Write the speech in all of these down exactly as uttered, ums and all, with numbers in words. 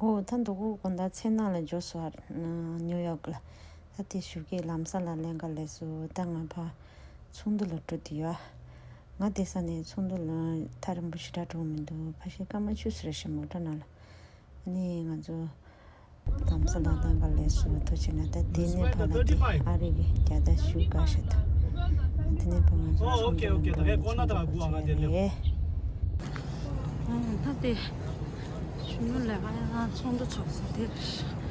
ཨོ་ད་འདུག་གོ། དགོང་དག་མཚན་ནང་ལ་འབྱོར་སོང་ཨ། ནིའུ་ཡོག་ལ། ད་དེ་ཞུ་གི་ལམ་སང་ལ་ལེན་ག་ལས་སུ་ད་ང་ཕ་ཚོགས་འདུ་ལ་འགྲོ་དུས་ཡོད། ང་དེ་ས་ནས་ཚོགས་འདུ་ལ་ཐག་རིང་པོ་ཞེ་དྲག་འགྲོ་གི་མི་འདུག་ཕ་ཤི་སྐར་མ་བཅུ་ཙམ་རེ་ཞིག་མོ་ཊ་ནང་ལ། ཨ་ནི་ང་ཚོ་ལམ་སང་ལ་ལེན་ག་ལས་སུ་ཐུགས་རྗེ་གནང་། ད་དེ་ནས་ཕ་ལ་དེ་ཨ་རི་གི་རྒྱ་ད་ཞུ་ག་ཤ་ད། དེ་ནས་ཕ་ང་ཚོ་ཚོགས་འདུ་ལ་འགྲོ་དུས་ཡོད་རེད། ད་དེ་གཞོན་ནུ་ལས་ཀ་ཡང་ཚོགས་འདུ་ཚོགས་ས་དེ་རེད།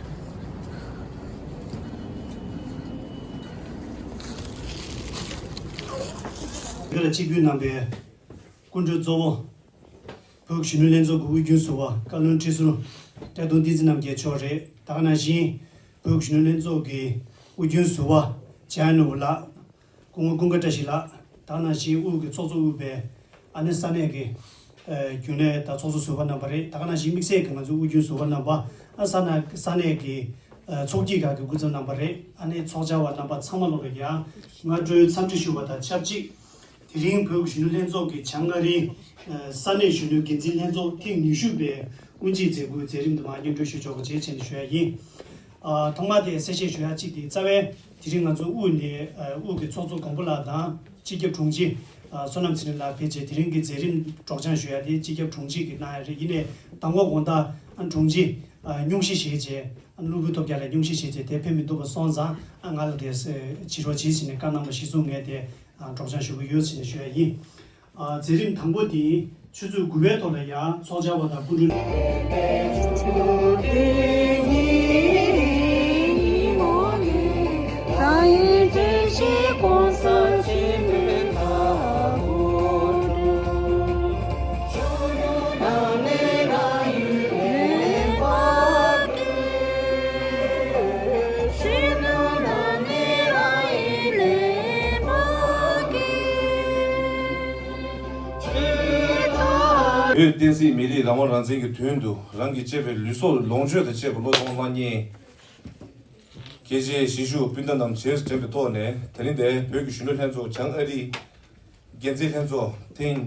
བོད་ལ་གཅིག་གྱུར་གནང་པའི་སྐུ་མགྲོན་གཙོ་བོ། བོད་ཀྱི་གཞོན་ནུ་ལྷན་ཚོགས་ཀྱི་དབུས་རྒྱུན་ཟུར་པ་བཀའ་བློན་ཁྲི་ཟུར་བཀྲས་མཐོང་བསྟན་འཛིན་རྣམ་རྒྱལ་མཆོག་རེད། ད་ག་ནང་བཞིན་བོད་ཀྱི་གཞོན་ནུ་ལྷན་ཚོགས་ཀྱི་དབུས་རྒྱུན་ཟུར་པ་ཇ་ནུ་ལགས། སྐུ་ངོ་ཀུན་དགའ་བཀྲ་ཤིས་ལགས། ད་ག་ནང་བཞིན་དབུས་ཀྱི་ཚོགས་གཙོ་དབུས་པའི་ཨ་ནི་ས་གནས་ཀྱི་ཨ་རྒྱུན་ལས་དང་ཚོགས་གཙོ་ཟུར་པ་རྣམ་པ་རེད། ད་ག་ནང་བཞིན་དམིགས་བསལ་གྱི་ང་ཚོའི་དབུས་རྒྱུན་ཟུར་པ་རྣམ་པ། ཨ་ས་གནས་ས་གནས་ཀྱི་ཨ་ཚོགས་སྐྱིད་ཁག་གི་སྐུ་ཚབ་རྣམ་པ་རེད། ཨ་ནི་ཚོགས་བཅར་བ་རྣམ་པ་ཚང་མ་ལོ་ལ་ཡང་སྔ་དྲོའི་འཚམས་འདྲི་ཞུ་བ་དང་ཆབས་ཅིག་དེ་རིང་བོད་ཀྱི་གཞོན་ནུ་ལྷན་ཚོགས་ཀྱི་བྱང་ཨ་རིའི་ཨ་ས་གནས་གཞོན་ནུ་འགན་འཛིན་ལྷན་ཚོགས་ཐེངས་ཉི་ཤུ་པའི་དབུ་འབྱེད་མཛད་སྒོའི་མཛད་རིམ་དུ་མ་སྙན་སྒྲོན་ཞུ་ཆོག་པ་བྱེད་ཆེད་ནས་ཞུ་ཡ་ཡིན། ཨ་ཐོག་མར་དེ་གསལ་བཤད་ཞུ་ཡ་གཅིག་དེ་རྩ་བའི་དེ་རིང་ང་ཚོ་དབུས་ནས་ཨ་དབུས་ཀྱི་ཚོགས་གཙོ་མགོན་པོ་ལགས་དང་སྤྱི་ཁྱབ་དྲུང་ཆེ་ཨ་བསོད་ནམས་ཚེ་རིང་ལགས་ཕེབས་རྗེས་དེ་རིང་གི་མཛད་རིམ་སྒྲོག་སྦྱང་ཞུ་ཡ་དེ་སྤྱི་ཁྱབ་དྲུང་ཆེ་གིས་གནང་ཡ་རེད། ཡིན་ནའི་མདང་དགོང་དགོང་དག་ཨ་དྲུང་ཆེ་ཨ་སྙུང་གཞི་བཞེས་རྗེས། ཨ་ནུ་བུ་ཐོབ་རྒྱ་ལ་སྙུང་གཞི་བྱས་རྗེས་དེ་ཕེབས་མི་ཐུབ་པ་སོང་ཙང་། ཨ་ང་ལ་དེ་ཕྱི་རོགས་བྱེད་ཟེར་ནས་བཀའ་གནང་བ་གཞིར་བཟུང་ངས་དེ་ཨ་སྒྲོག་སྦྱང་ཞུ་གི་ཡོད་ཟེར་ནས་ཞུ་ཡ་ཡིན། ཨ་མཛད་རིམ་དང་པོ་དེ་ཆུ་ཚོད་དགུ་པའི་ཐོག་ལ་ཡང་ཚོགས་བཅར་བ་དང་སྐུ་མགྲོན། བོད་བསྟན་སྲིད་མི་རིགས་རང་དབང་རང་བཙན་གྱི་དོན་དུ་རང་གི་གཅེས་པའི་ལུས་སྲོག་ལོངས་སྤྱོད་དང་བཅས་པ་བློས་གཏོང་གནང་མཁན། དགེ་ཆེ་གཞིས་བཞུགས་སྤུན་ཟླ་རྣམས་བྱས་སུ་དྲན་པའི་ཐོག་ནས། དེ་རིང་འདིར་བོད་ཀྱི་གཞོན་ནུ་ལྷན་ཚོགས་བྱང་ཨ་རིའི་འགན་འཛིན་ལྷན་ཚོགས་ཐེངས་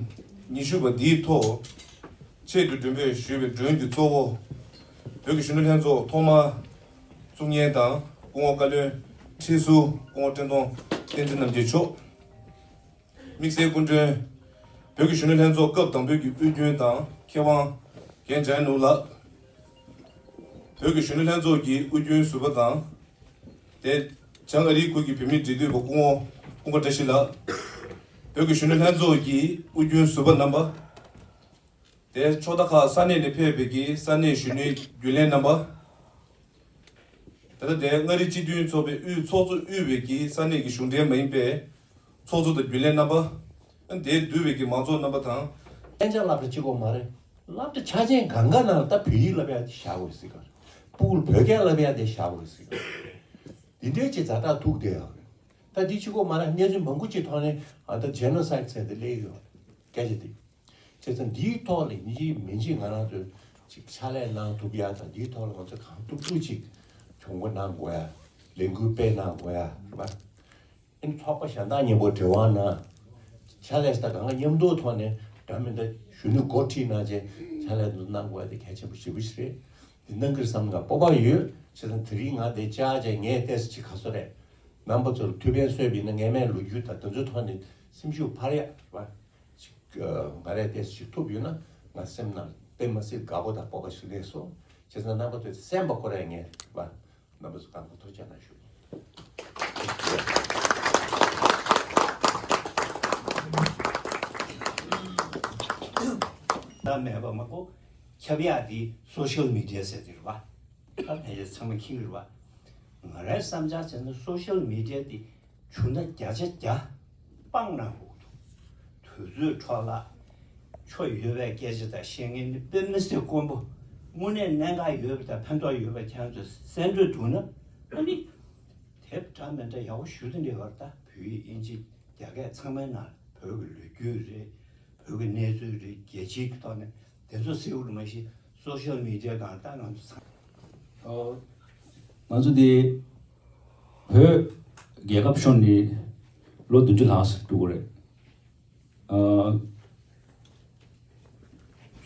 ཉི་ཤུ་པ་འདིའི་ཐོག་ཆེད་དུ་མགྲོན་འབོད་ཞུས་པའི་མགྲོན་གྱི་གཙོ་བོ། བོད་ཀྱི་གཞོན་ནུ་ལྷན་ཚོགས་ཐོག་མར་བཙུགས་མཁན་དང་སྐུ་ངོ་བཀའ་བློན་ཁྲི་ཟུར་སྐུ་ངོ་བཀྲས་མཐོང་བསྟན་འཛིན་རྣམ་རྒྱལ་མཆོག་དམིགས་བསལ་སྐུ་མགྲོན། བོད་ཀྱི་གཞོན་ནུ་ལྷན་ཚོགས་སྐབས་དང་པོའི་གི་དབུས་རྒྱུན་དང་མཁས་དབང་རྒན་ཇཱ་ནུ་ལགས། བོད་ཀྱི་གཞོན་ནུ་ལྷན་ཚོགས་ཀྱི་དབུས་རྒྱུན་ཟུར་པ་དང་། དེ་བྱང་ཨ་རིའི་ཁུལ་གྱི་བོད་མིའི་འབྲེལ་མཐུད་པ་སྐུ་ངོ་ཀུན་དགའ་བཀྲ་ཤིས་ལགས། བོད་ཀྱི་གཞོན་ནུ་ལྷན་ཚོགས་ཀྱི་དབུས་རྒྱུན་ཟུར་པ་རྣམ་པ། དེ་ཕྱོགས་མཐའ་ཁག་ས་གནས་ནས་ཕེབས་པའི་གི་ས་གནས་གཞོན་ནུའི་རྒྱུན་ལས་རྣམ་པ། ད་ལྟ་དེ་མངའ་རིས་སྤྱི་མཐུན་ཚོགས་པའི་དབུས་ཚོགས་གཙོ་དབུས་པའི་གི་ས་གནས་ཀྱི་གཞུང་འབྲེལ་མ་ཡིན་པའི་ཚོགས་གཙོ་དང་རྒྱུན་ལས་རྣམ་པ། ཨ་དེ་འདུས་པའི་གི་མང་ཚོགས་རྣམ་པ་དང་། གཏན་འཇགས་སློབ་གྲྭ་གཅིག་པོ་མ་རེད། སློབ་གྲྭ་ཆ་ཆེན་གང་ག་ནང་ད་བོད་ཡིག་སློབ་ཡག་དེ་བཞག་དགོས་ཟེར་གི་རེད། ཕྲུ་གུར་བོད་སྐད་སློབ་ཡག་དེ་བཞག་དགོས་ཟེར་གི་རེད། འདི་འདྲའི་ཅིག་ཛ་དྲག་ཐུག་བསྡད་ཡོད་རེད། ད་འདི་གཅིག་པོ་མ་རེད། གནས་ཚུལ་མང་པོ་ཅིག་ཐོག་ནས་ཨ་ད་ཇེ་ནོ་སའིད་ཟེར་དེ་སླེབས་ཡོད་རེད། སྐད་ཆ་དེ། བྱས་ཙང་འདིའི་ཐོག་ལ་ཡིན་གཅིག་མིན་གཅིག་ང་རང་ཚོས་ཅིག་ཕྱག་ལས་གནང་ཐུབ་ཡ་དང་། འདིའི་ཐོག་ལ་ང་ཚོས་གང་ཐུབ་ཐུབ་ཅིག་གྱོང་པོ་གནང་དགོས་ཡ། ལས་འགུལ་སྤེལ་གནང་དགོས་ཡ་རེད་པ། ཨ་ནི་ཚོགས་པ་གཞན་དག་མཉམ་པོ་འབྲེལ་བ་གནང་། ཕྱག་ལས་དང་གང་ག་མཉམ་དུ་ཐོག་ནས་འདྲ་མི་འདྲ་གཞོན་ནུ་འགོ་ཁྲིད་གནང་བྱས་ཕྱག་ལས་འདི་གནང་དགོས་ཡ་དེ་གལ་ཆེན་པོ་ཞེ་པོ་ཞིག་རེད། འདི་གནང་གི་རེད་བསམ་ང་སྤོབས་པ་ཡོད། བྱས་ཙང་དེ་རིང་ང་འདིར་བཅར་བྱས་ངས་ཏོག་ཙམ་ཅིག་ག་ཚོད་རེད། རྣམ་པ་ཚོར་ཐུགས་ཕན་གསོས་པ་ཡིན་ན། ངས་མེད་ལོ་རྒྱུས་དང་དེ་ཚོའི་ཐོག་ནས་སེམས་ཤུགས་འཕར་ཡག་རེད་པ། ཅིག་ཨ་ང་རས་ཏོག་ཙམ་ཅིག་ཐུབ་ཡོད་ན་ང་སེམས་ནང་དཔེ་མི་སྲིད་དགའ་པོ་དང་སྤོབས་པ་ཞིག་སླེབས་སོང་། བྱས་ཙང་རྣམ་པ་ཚོས་གསན་པ་ཁོ་རང་ངས་རེད་པ། རྣམ་པ་ཚོ་གང་ག་ཐུགས་རྗེ་གནང་ཞུ། ད་མེད་པ་མ་གོ། ཁྱབ་ཡག་དེ་སོ་ཤལ་མི་ཌི་ཡ་ཟེར་དེ་རེད་པ། ད་ཕལ་ཆེར་ཚང་མ་མཁྱེན་གྱི་རེད་པ། ང་རའི་བསམ་འཆར་བྱས་ན་སོ་ཤལ་མི་ཌི་ཡ་དེ་བྱུང་ན་བརྒྱ་ཆ་བརྒྱ་སྤང་གནང་དགོས་འདུག་དུས་ཚོད་འཕྲོ་བརླག་ཆོ་ཡོད་པའི་སྐད་ཆ་དང་བཤད་མཁན་ནི་དཔེ་མི་སྲིད་དཀོན་པོ། དངོས་གནས་གནད་འགག་ཡོད་པ་དང་ཕན་ཐོགས་ཡོད་པ་ཁྱེད་རང་ཚོས་གསན་འདོད་འདུག་ན། ཨ་ནི་དེབ་འདྲ་མི་འདྲ་ཡག་པོ་ཞེ་དྲག་ཡོད་རེད། ད་བོད་ཡིག་དབྱིན་ཇི་རྒྱ་སྐད་ཚང་མའི་ནང་ལ་བོད་ཀྱི་ལོ་རྒྱུས་རེད། བོད་ཀྱི་གནས་ཚུལ་རེད། རྒྱལ་སྤྱིའི་ཐོག་ནས་དེ་ཚོ་གསལ་པོ་རེད། མ་གཞི་སོ་ཤལ་མི་ཌི་ཡ་སྒང་ལ་ད་ང་ཚོ་ཚང་། ཨོ། ང་ཚོ་འདི་བོད་རྒྱལ་ཁབ་ཤོར་ནས་ལོ་བདུན་ཅུ་ལྷག་ཙམ་འགྲོ་གི་རེད། ཨ།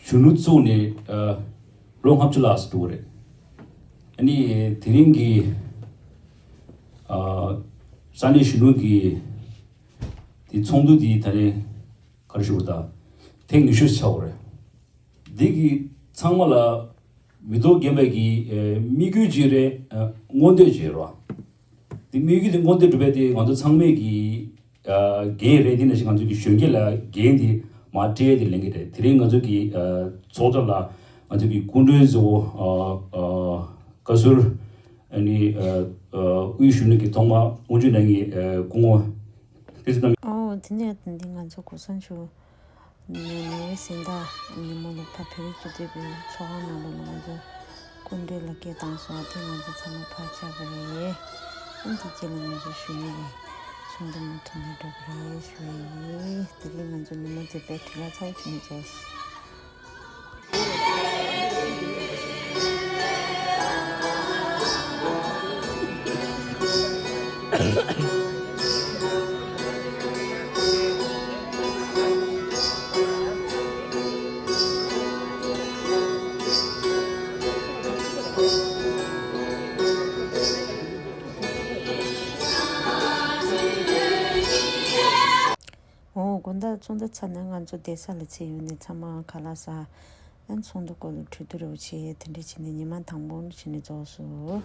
གཞོན་ནུ་བཙུགས་ནས་ཨ་ ལོ་ལྔ་བཅུ་ལྷག་ཙམ་འགྲོ་གི་རེད། ཨ་ནི་དེ་རིང་གི་ཨ་ས་གནས་གཞོན་ནུ་གི་དེ་ཚོགས་འདུ་དེ་ད་རེས་ག་རེ་ཞུ་དགོས་ད། ཐེངས་ཉི་ཤུ་ཆགས་ཡོད་རེད། འདི་གི་ཚང་མ་ལ་མི་ཐོག་རྒན་པ་གི་ཨ་དམིགས་ཡུལ་ཅིག་རེད། ཨ་མངོན་འདོད་ཅིག་རེད་བ། དེ་དམིགས་ཡུལ་དེ་མངོན་འདོད་སྒྲུབ་པ་དེ་ང་ཚོ་ཚང་མས་ཀྱི་ཨ་འགན་རེད། དེ་ནང་བཞིན་ང་ཚོ་གི་གཞོན་སྐྱེས་ལ་འགན་དེ་མར་སྤྲད་དེ་ལེན་གྱི་རེད། དེ་རིང་ང་ཚོ་གི་ཨ་ཚོགས་གཙོ་ལ་ང་ཚོ་གི་སྐུ་མགྲོན་གཙོ་བོ་ཨ་ཨ་བཀའ་ཟུར་ཨ་ནི་ཨ་ཨ་དབུས་གཞོན་ནུ་གི་ཐོག་མ་དབུ་འཛིན་གནང་མཁན་ཨ་སྐུ་ངོ་བསྟན་འཛིན་རྣམ། ཨོ་དེ་ནས་ད་འདི་ང་ཚོ་གོ་ས་མཆོག་ནས་ནོར་ཝེ་གཟེངས་རྟགས་ཉིན་མོ་ལ་ཕར་བོད་རིགས་སྤྱི་མཐུན་པའི་ཚོགས་ཁང་ནང་ལོགས་ལ་ང་ཚོ་སྐུ་མགྲོན་ལ་སྐད་བཏང་སོང་། དེ་ང་ཚོ་ཚང་མ་ཕར་བཅར་བ་རེད། ཨ་འདི་རྗེས་ལ་ང་ཚོ་གཞོན་ནུ་རེད། ཚོགས་འདུ་མུ་མཐུད་ནས་འགྲོ་གི་རེད་ཞུ་ཡ་ཡིན། དེ་རིང་ང་ཚོ་ཉིན་མོ་དེ་བས་དྲི་ལ་ཚ་བོ་བྱས་ནས་ཚོགས། འོ་དགོང་དག་ཚོགས་འདུ་ཚར་ནས་ང་ཚོ་བསྡད་ས་ལ་ཚེ་ཡོང་ནས་ཚང་མ་ཁ་ལག་ཟ། ཨན་ཚོགས་འདུ་སྐོར་ལ་གྲོས་བསྡུར་རེ་བྱས། དེ་འདྲ་བྱས་ནས་ཉི་མ་དང་པོ་བྱས་ནས་རྫོགས་སོང་།